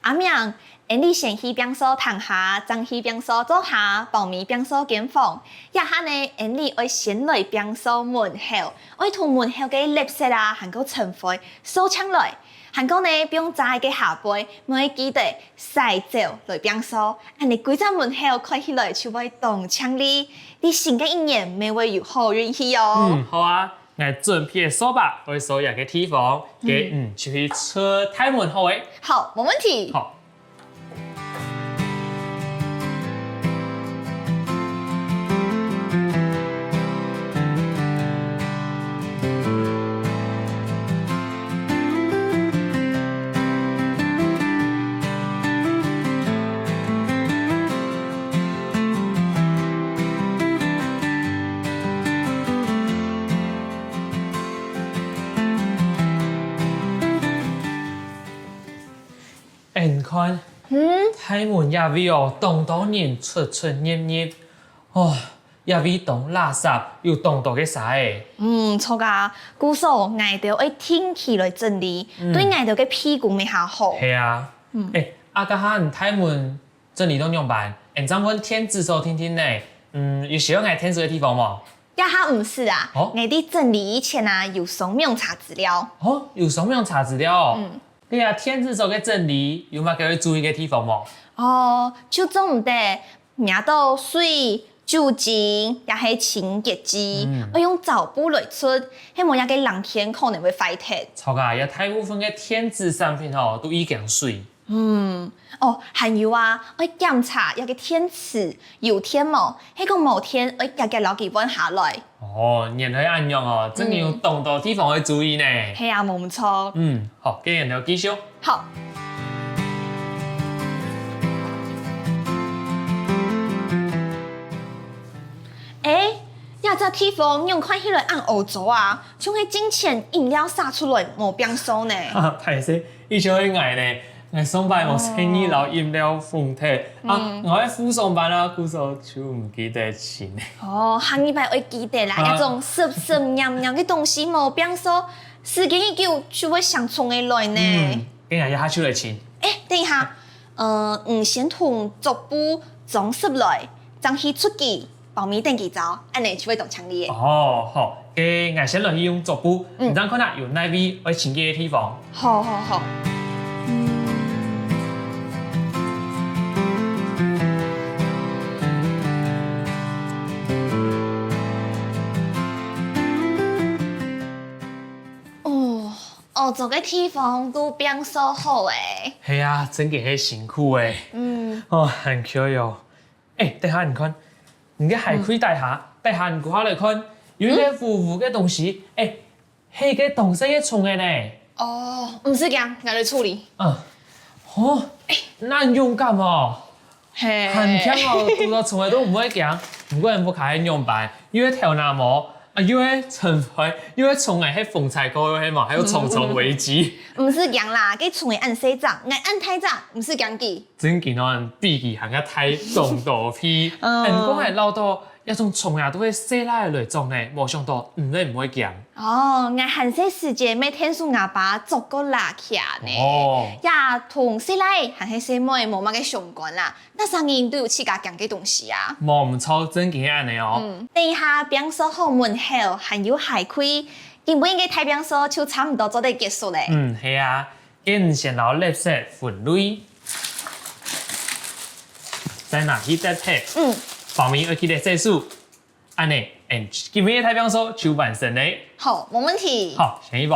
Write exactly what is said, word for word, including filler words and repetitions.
阿明，𠊎俚先去拚掃廳下，正去拚掃灶下，包尾拚掃間房。這下呢，𠊎俚愛先來拚掃門口，愛同門口个垃圾啊，還過塵灰掃淨來。還過呢，放在該下背，愛記得 徙走來拚掃，恁呢歸隻門口看起來就會當淨俐。你新个一年乜會有好運氣哦。嗯，好啊，𠊎準備个掃把愛掃這个地方，該嗯就去出大門好欸。好，無問題。好。 欸，你看，嗯，大門這位哦，當多人出出入入，哦， 這位當垃圾，有當多个沙仔。嗯，著啊，故所𠊎兜愛定期來整理，對𠊎兜个鼻公乜較好。係啊，欸，啊該下你大門整理到仰般？𠊎正換電子掃定定呢，嗯，有需要𠊎電子个地方無？這下毋使啊，哦，𠊎在整理以前啊，有上網查資料。哦，有上網查資料哦。嗯，該啊，電子掃个整理有麼个愛注意个地方無？哦，就做毋得 摸著水、酒精也係清潔劑，愛用燥布來捽，係無這个零件可能會壞忒。著啊，這大部分个電子產品吼，都已經水。嗯，哦，還有啊，愛檢查這个電池有電無，係講無電，愛遽遽摎佢換下來。哦，原來恁樣哦，真經有當多地方愛注意呢。係啊，無毋著。嗯，好，該𠊎兜繼續。 好。欸，這隻地方仰看起來恁屙糟啊，像係進前飲料灑出來無拚掃呢。歹勢，這就係𠊎呢，𠊎上擺無細義摎飲料㧾忒，啊，𠊎愛赴上班啊，故所就毋記得清。哦，下二擺愛記得啦，這種濕濕黏黏个東西無拚掃， 時間一久就會生蟲仔來呢。嗯，該𠊎這下就來清。欸，等一下，呃，你先同桌布裝濕來，正去捽佢，包尾等佢燥，恁呢就會當淨俐了。哦，好，該𠊎先來去用桌布，你正看下有哪位愛清潔个地方。好好好。 哦，屙糟个地方都拚掃好欸。係啊，真經係辛苦欸。嗯。哦，還𤸁哦。欸，等下你看，你个鞋櫃底下，底下你跍下來看，有一個烏烏个東西，欸，係個當細个蟲仔呢。哦，毋使驚，𠊎來處理。嗯，哦，恁勇敢哦。 係。還慶哦，堵著蟲仔都毋會驚。毋過𠊎屋下係仰般，又係頭那毛，啊又係塵灰，又係蟲仔，係風搓過个係無？還有蟲蟲危機。毋使驚啦，該蟲仔恁細隻，𠊎恁大隻，毋使驚佢。真經哦，比佢還較大當多倍。嗯。毋過𠊎恅著，這種蟲仔都係細賴仔來捉呢，無想著你乜毋會驚。哦，𠊎還細時節乜𢯭手吾爸捉過蝲䗁呢。哦。這同細賴仔還係細妹仔無麼个相關啦。 逐儕人都有自家驚个東西啊。無毋著，真經係恁仔哦。嗯，等一下拚掃好門口，還有鞋櫃，今晡日个大拚掃就差毋多做得結束了。嗯，係啊，該你先摎垃圾分類，再拿去㧒忒。嗯。包尾愛記得洗手。恁仔，𠊎今晡日个大拚掃就完成了。好，無問題。好，先去無？